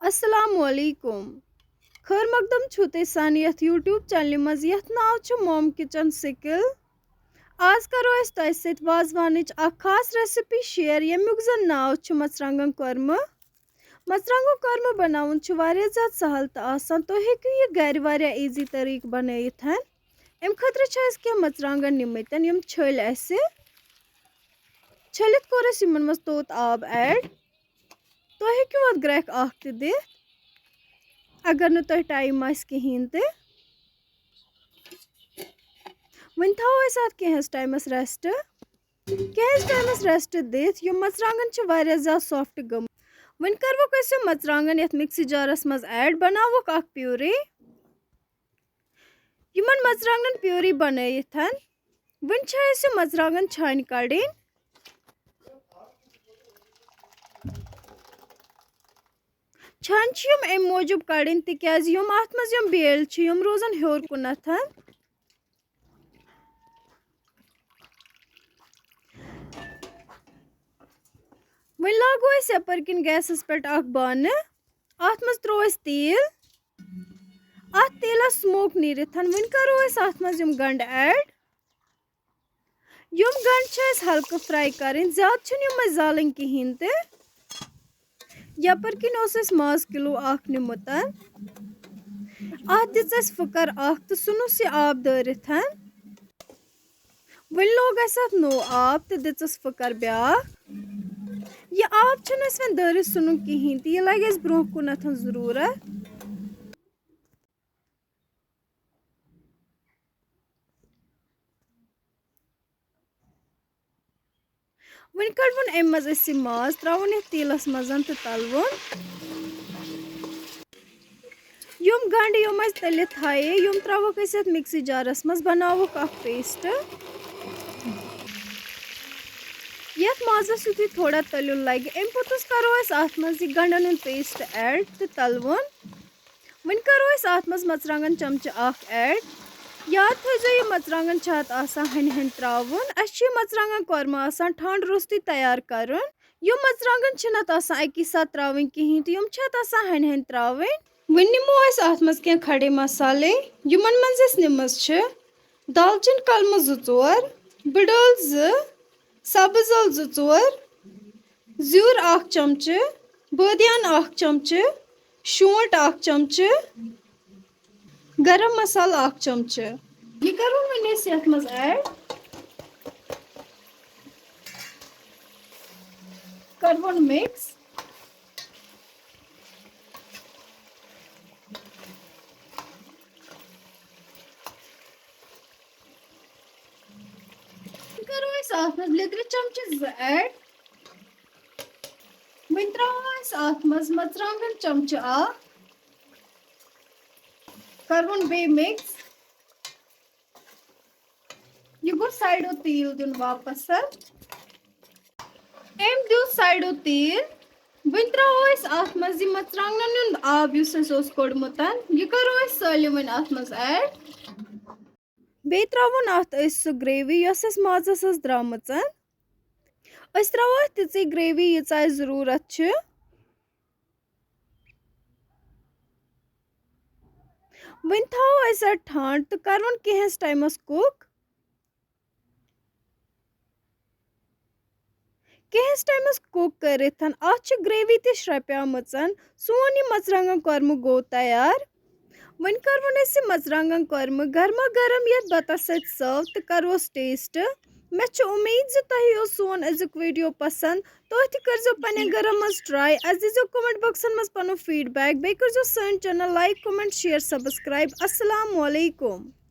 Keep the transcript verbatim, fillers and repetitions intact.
السلام علیکم۔ خیر مقدم چھُو تُہۍ سانہِ یَتھ YouTube چینلہِ منٛز، یَتھ ناو چھُ Mom Kitchen Skill۔ آز کَرو أسۍ تۄہہِ سۭتۍ وازوانٕچ اَکھ خاص recipe share، ییٚمیُک زَن ناو چھُ مَرژٕوانٛگَن کۄرمہٕ۔ مَرژٕوانٛگَن کۄرمہٕ بَناوُن چھُ واریاہ زیادٕ سَہَل تہٕ آسان۔ تُہۍ ہیٚکِو یہِ گَرِ واریاہ easy طٔریٖقہٕ بَنٲیِتھ۔ اَمہِ خٲطرٕ چھِ اَسہِ کینٛہہ مَرژٕوانٛگَن نِمٕتۍ، یِم چھٔلۍ اَسہِ۔ چھٔلِتھ کوٚر اَسہِ یِمَن منٛز توٚت آب add۔ تُہۍ ہیٚکِو اَتھ گرٛٮ۪کھ اَکھ تہِ دِتھ، اگر نہٕ تۄہہِ time آسہِ کِہیٖنۍ تہِ۔ وۄنۍ تھاوو أسۍ اَتھ کینٛہَس ٹایمَس rest۔ کینٛہَس ٹایمَس rest دِتھ یِم مَرژٕوانٛگَن چھِ واریاہ زیادٕ soft گٔمٕتۍ۔ وۄنۍ کَروکھ أسۍ یِم مَرژٕوانٛگَن یَتھ mixie جارَس منٛز add، بَناووکھ اَکھ puree۔ یِمَن مَرژٕوانٛگَنَن puree بَنٲیِتھ، وۄنۍ چھِ اَسہِ یِم مَرژٕوانٛگَن چھانہِ کَڑٕنۍ۔ چھانہِ چھِ یِم اَمہِ موٗجوٗب کَڑٕنۍ، تِکیٛازِ یِم اَتھ منٛز یِم بیٲلۍ چھِ، یِم روزَن ہیوٚر کُنَتھ۔ وۄنۍ لاگو أسۍ یَپٲرۍ کِنۍ گیسَس پٮ۪ٹھ اَکھ بانہٕ۔ اَتھ منٛز ترٛوو اَسہِ تیٖل۔ اَتھ تیٖلَس smoke نیٖرِتھ، وۄنۍ کَرو أسۍ اَتھ منٛز یِم گَنٛڈٕ add۔ یِم گَنٛڈٕ چھِ اَسہِ ہلکہٕ fry کَرٕنۍ، زیادٕ چھِنہٕ یِم اَسہِ زالٕنۍ کِہیٖنۍ تہِ۔ یَپٲرۍ کِنۍ اوس اَسہِ ماز کِلوٗ اَکھ نیُمُت۔ اَتھ دِژ اَسہِ پھٕکَر اَکھ تہٕ ژھٕنُس یہِ آب دٲرِتھ۔ وۄنۍ لوگ اَسہِ اَتھ نوٚو آب تہٕ دِژَس پھٕکَر بیٛاکھ۔ یہِ آب چھُنہٕ اَسہِ وۄنۍ دٲرِتھ ژھٕنُن کِہیٖنۍ تہِ، یہِ لَگہِ اَسہِ برٛونٛہہ کُنَتھ ضروٗرت۔ وۄنۍ کَڑوُن اَمہِ منٛز اَسہِ یہِ ماز، ترٛاوُن یَتھ تیٖلَس منٛز تہٕ تَلوُن۔ یِم گَنٛڈٕ یِم اَسہِ تٔلِتھ تھایے، یِم ترٛاوہوکھ أسۍ یَتھ mixie جارَس منٛز، بَناووکھ اَکھ paste۔ یَتھ مازَس یُتھُے تھوڑا تٔلیُن لَگہِ، اَمہِ پوٚتُس کَرو أسۍ اَتھ منٛز یہِ گَنٛڈَن ہُنٛد paste add تہٕ تَلوُن۔ وۄنۍ کَرو أسۍ اَتھ منٛز مَرژٕوانٛگَن چمچہٕ اَکھ add۔ یاد تھٲیزیو، یہِ مَرژٕوانٛگَن چھِ اَتھ آسان ہَنہِ ہَنہِ ترٛاوُن۔ اَسہِ چھُ یہِ مَرژٕوانٛگَن کۄرمہٕ آسان ٹھنٛڈ روٚستُے تیار کَرُن۔ یِم مَرژٕوانٛگَن چھِنہٕ اَتھ آسان اَکی ساتہٕ ترٛاوٕنۍ کِہیٖنۍ تہٕ یِم چھِ اَتھ آسان ہَنہِ ہَنہِ ترٛاوٕنۍ۔ وۄنۍ نِمو أسۍ اَتھ منٛز کینٛہہ کھڑے مصالے، یِمَن منٛز أسۍ نِمٕژ چھِ دالچیٖن کَلمہٕ زٕ ژور، بٕڈ ٲلہٕ زٕ، سبٕز ٲلہٕ زٕ ژور، زیُر اَکھ چمچہٕ، بٲدیان اَکھ چمچہٕ، شونٛٹھ اَکھ چمچہٕ، گرم مصالہٕ اَکھ چمچہٕ۔ یہِ کَرو وۄنۍ أسۍ یَتھ منٛز add۔ کَرہون mix۔ وۄنۍ کَرو أسۍ اَتھ منٛز لیٚدرِ چمچہٕ زٕ add۔ وۄنۍ ترٛاوو أسۍ اَتھ منٛز مَرژٕوانٛگَن چمچہٕ اَکھ۔ کَرہون بیٚیہِ mix۔ یہِ گوٚو سایڈو تیٖل دیُن واپس۔ أمۍ دیُت سایڈو تیٖل۔ وۄنۍ ترٛاوو أسۍ اَتھ منٛز یہِ مَرژٕوانٛگنَن ہُنٛد آب یُس اَسہِ اوس کوٚڑمُت، یہِ کَرو أسۍ سٲلِم وۄنۍ اَتھ منٛز add۔ بیٚیہِ ترٛاوُن اَتھ أسۍ سُہ gravy یۄس اَسہِ مازَس ٲس درٛامٕژ۔ أسۍ ترٛاوو اَتھ تِژٕے gravy ییٖژاہ اَسہِ ضروٗرت چھِ۔ وۄنۍ تھاوو أسۍ اَتھ ٹھانٛڈ تہٕ کَرون کینٛہَس ٹایمَس cook۔ کینٛہَس ٹایمَس cook کٔرِتھ، اَتھ چھِ gravy تہِ شرٛپیمٕژ۔ سون یہِ مَرژٕوانٛگَن کۄرمہٕ گوٚو تیار۔ وۄنۍ کَرون أسۍ یہِ مَرژٕوانٛگَن کۄرمہٕ گرما گرم یَتھ بَتَس سۭتۍ serve تہٕ کَروس taste۔ مےٚ چھِ اُمید زِ تۄہہِ اوس سون أزیُک video پسنٛد۔ تُہۍ تہِ کٔرزیٚو پننٮ۪ن گرن منٛز try۔ اَسہِ دیٖزیٚو comment boxن منٛز پنُن feedback۔ بیٚیہِ کٔرزیٚو سٲنۍ channel like، comment، share، subscribe۔ السلام علیکم۔